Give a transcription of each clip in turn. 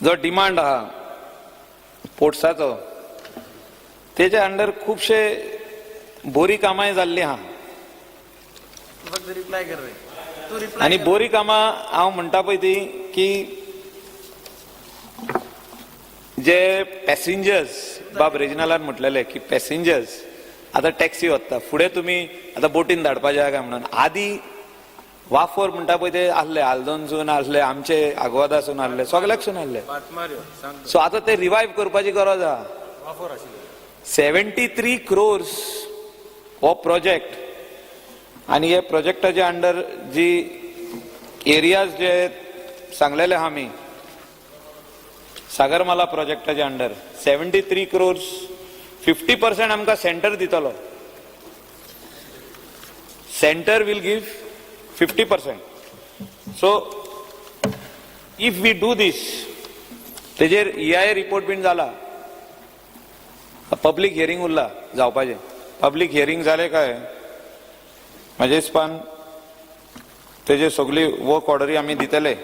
जो डिमांड आहा पोर्ट्साचो तेच्या अंडर खुबशे बोरी कामांय जाल्लीं आहा. फक्त रिप्लाय कर रे, तू रिप्लाय. आनी बोरी कामां हांव म्हणटा पळय ती की जे पॅसेंजर्स, बाब रेजिनालान म्हटलेले की पॅसेंजर्स आतां टॅक्सी वता, फुडें तुमी आतां बोटीन धाडपाचे आहा काय म्हणून. आदी वाफोर म्हणटा पळय ते आसले, आल्दोनसून आसले, आमचे आगवादासून आसले, सगल्याकसून आसले. सो आतां ते रिवायव करपाची गरज आहा. 73 क्रोर्स हो प्रोजेक्ट आनी हे प्रोजेक्टाच्या अंडर जी एरियाज जे सांगलेले आहा आमी सागरमाला प्रोजेक्टाच्या अंडर 73 क्रोर्स, 50% आमकां सेंटर दितलो. Centre will give 50%. So if we do this, तेजेर EIA report बीन जाला, पब्लीक हियरींग उरला जावपाचें. पब्लीक हियरींग जालें काय म्हाजे हिसपान तेजे सगळी वर्क ऑर्डरी आमी दितले.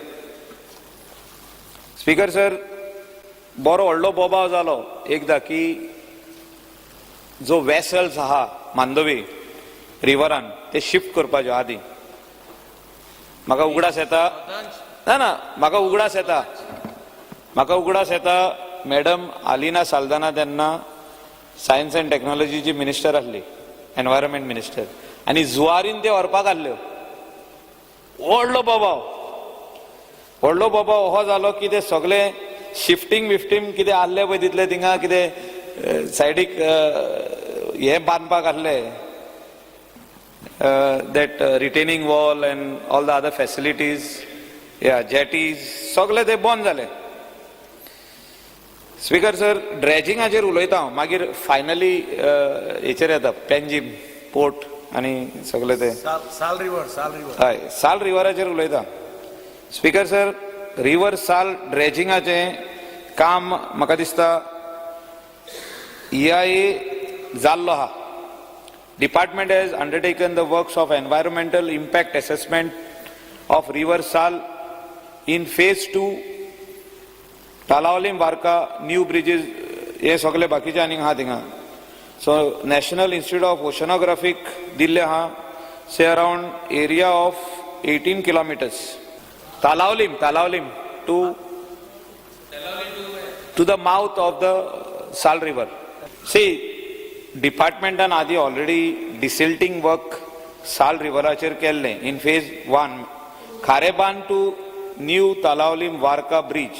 स्पीकर सर, बरो व्हडलो बोबाव जालो एकदां की जो वेसल्स आहा मांडवी रिवरान ते शिफ्ट करपाच्यो. आदी म्हाका उगडास येता, ना ना, म्हाका उगडास येता, म्हाका उगडास येता, मॅडम आलिना साल्दाना तेन्ना सायन्स अँड टॅक्नॉलॉजीची मिनिस्टर आसली, एनवायरमेंट मिनिस्टर, आनी जुवारीन ते व्हरपाक आहल्यो. व्हडलो बोबाव, व्हडलो बोबाव हो जालो की ते सगळे शिफ्टींग बिफ्टींग कितें आहले पळय तितले थिंगा कितें सायडीक हें बांदपाक आहले, that retaining wall and all the other facilities या जेटीज, सगळे ते बंद जाले. स्पीकर सर, ड्रेजिंगाचेर उलयता हांव, मागीर फायनली हेचेर येता, पेंजीम पोर्ट आनी सगळे ते. साल रिवर, साल रिवर. हय, साल रिवराचेर उलयता. स्पीकर सर, रिवर साल ड्रेजिंगाचें काम म्हाका दिसता EIA जाल्लो आहा. Department has undertaken the works of environmental impact assessment of River Sal in phase two, Talaulim Varca new bridges, हे सगळे बाकीचे आनीक आहा थिंगा. So national institute of oceanographic दिल्ले आहा, say around area of 18 kilometers, Talaulim to the mouth of the Sal River. See, डिपार्टमेंटान आदी already डिसिल्टींग work साल रिवराचेर केल्लें in phase one, Kharebandh to New Talaulim Varca bridge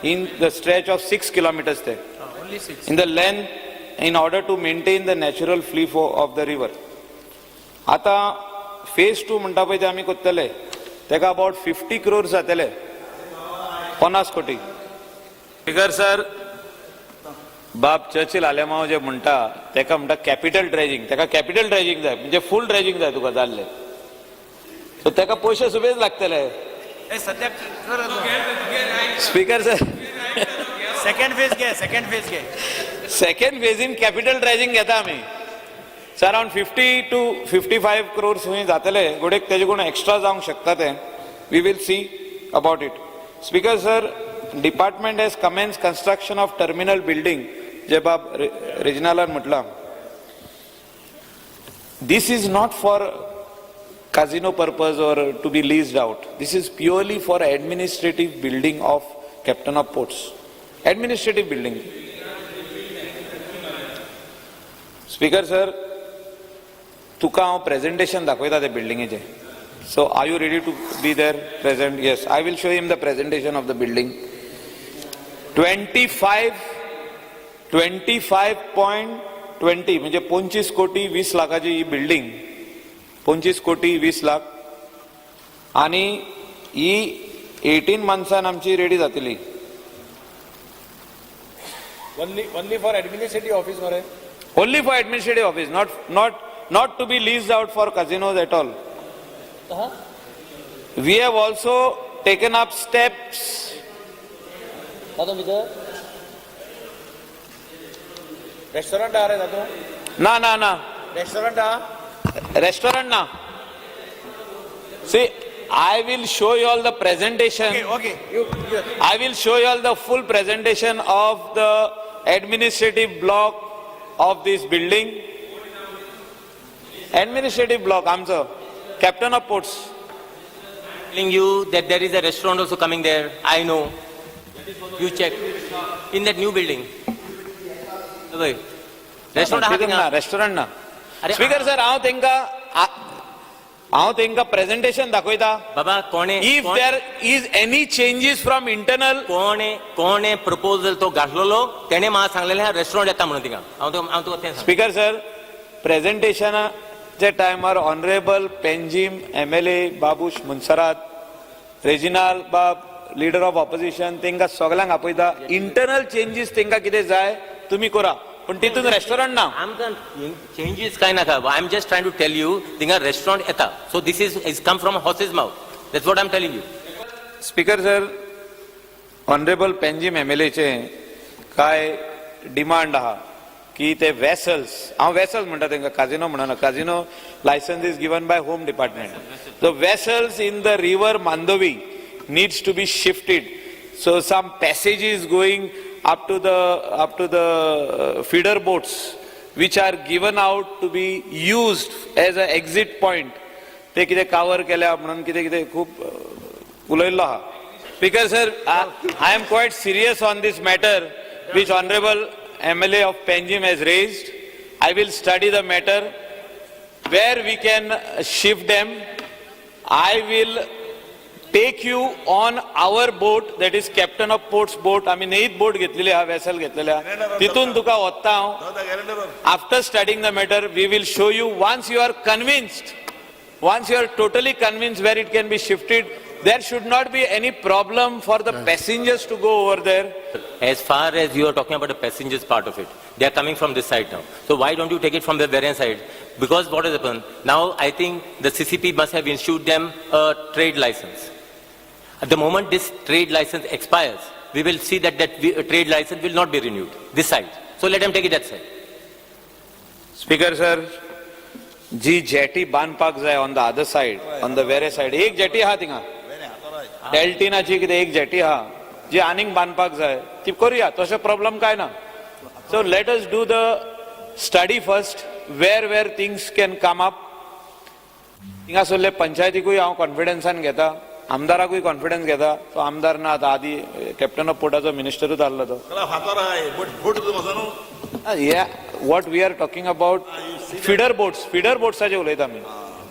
in the stretch of 6 kilometers ते only six. In the length in order to maintain the natural flow of the river. आता phase two म्हणटा पळय ते आमी करतले, तेका about 50 crores जातले, 50 कोटी. स्पीकर सर, बाब चर्चिल आलेमाव जे म्हणटा तेका म्हणटा कॅपिटल ड्रेजिंग. तेका कॅपिटल ड्रेजिंग जाय, म्हणजे फूल ड्रेजिंग जाय तुका जाल्ले, सो तेका पयशे सुबेज लागतले. ए, सध्या कर. स्पीकर सर, सेकंड फेज घे, सेकंड फेज घे. सेकंड फेजीन कॅपिटल ड्रेजिंग घेता आमी. Around 50 to 55 crores खंय जातले गोडेक, तेजे कोण एक्स्ट्रा जावंक शकता ते we will see about it. Speaker sir, department has commenced construction of terminal building, जे बाब रेजिनालान म्हटलां. This is not for casino purpose or to be leased out. This is purely for administrative building of Captain of Ports. Administrative building. Speaker sir, तुका हांव presentation दाखयता ते बिल्डिंगेचें. So are you ready to be there present? Yes, I will show him the presentation of the building. 25.20, म्हणजे 25 कोटी 20 लाखाची ही building, 25 कोटी 20 लाख, आणि ही 18 मंथसान आमची रेडी जातली. Only for administrative office मरे. Only for administrative office, not to be leased out for casinos at all. We have also taken up steps. तातूंत भितर रेस्टॉरंट आहा रे तातूंत? ना ना ना. रेस्टॉरंट आहा? रेस्टॉरंट ना. See, I will show you all the presentation. Okay, you I will show you all the full presentation of the administrative block of this building. Administrative block आमचो captain of ports. Telling you that there is a restaurant also coming there. I know. You check. In that new building. हय. Restaurant आहा ना थिंगा. Restaurant ना. अरे, speaker sir, हांव तेंका presentation दाखयता. बाबा, कोणे If there is any changes from internal कोणे कोणे प्रपोजल तो घातलेलो, तेणे म्हाका सांगलेलें रेस्टॉरंट येता म्हणून थिंगा. हांव तुका तें सांगता. स्पीकर सर, प्रेझेंटेशनाच्या टायमार ऑनरेबल पेंजीम एमएलए बाबूश मुनसरात, रेजिनाल बाब लिडर ऑफ ऑपोजिशन, तेंका सगल्यांक आपयता. इंटरनल चेंजीस तेंका कितें जाय तुमी करा, पूण तितून रेस्टॉरंट ना. आमकां चेंजीस काय नाका. I am just trying to tell you, थिंगा रेस्टॉरंट येता. So this is come from horse's mouth. That's what I am telling you. Speaker sir, honourable Panjim एमएलएचे काय डिमांड आहा की ते वेसल्स, हांव वेसल्स म्हणटा तांकां, काजिनो म्हणना. Casino license is given by home department. The vessels in the river Mandovi needs to be shifted, so some passage is going up to the feeder boats which are given out to be used as a exit point. ते कितें कावर केल्या म्हणून कितें कितें खूब उलयल्लो आहा. Speaker sir, I am quite serious on this matter which honourable MLA of Panjim has raised. I will study the matter where we can shift them. I will take you on our boat, that is captain of ports boat. आमी नेहीत बोट घेतलेली आहा, vessel घेतलेली आहा, तितून तुका वता हांव. After studying the matter, we will show you. Once you are convinced, once you are totally convinced where it can be shifted, there should not be any problem for the passengers to go over there. As far as you are talking about the passengers part of it, they are coming from this side now. So why don't you take it from the variant side? Because what has happened, now I think the CCP must have issued them a trade license. At the moment this trade license expires, we will see that that trade license will not be renewed, this side. So let them take it that side. Speaker sir, ji jetty बांदपाक जाय on the other side, on the Verem side, एक jetty आहा थिंगा डेल्टिनाची, कितें एक jetty आहा जी आनीक बांदपाक जाय, ती करूया. तशें प्रॉब्लम काय ना. So let us do the study first where things can come up. थिंगासरले पंचायतीकूय हांव कॉन्फिडन्सान घेता, आमदाराकूय कॉन्फिडन्स घेता. तो आमदार ना आतां, आदी कॅप्टन ऑफ पोर्टाचो मिनिस्टरूच आहलो तो. हे what we are talking about, feeder boats, feeder बोट्साचे उलयता आमी.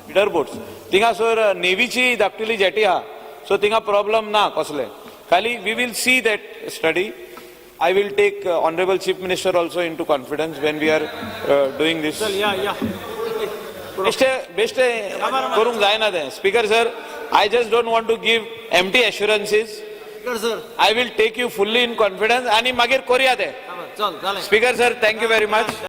फिडर बोट्स थिंगासर नेवीची धाकटुली जेटी आहा, सो थिंगा प्रॉब्लम ना कसले. खाली we will see that study. I will take honourable chief minister also into confidence when we are doing this. बेश्टे बेश्टे करूंक जायना तें. Speaker sir, I just don't want to give empty assurances. Sir. I will take you fully in confidence आनी मागीर करूया तें. चल, जालें. Speaker sir, thank you very much.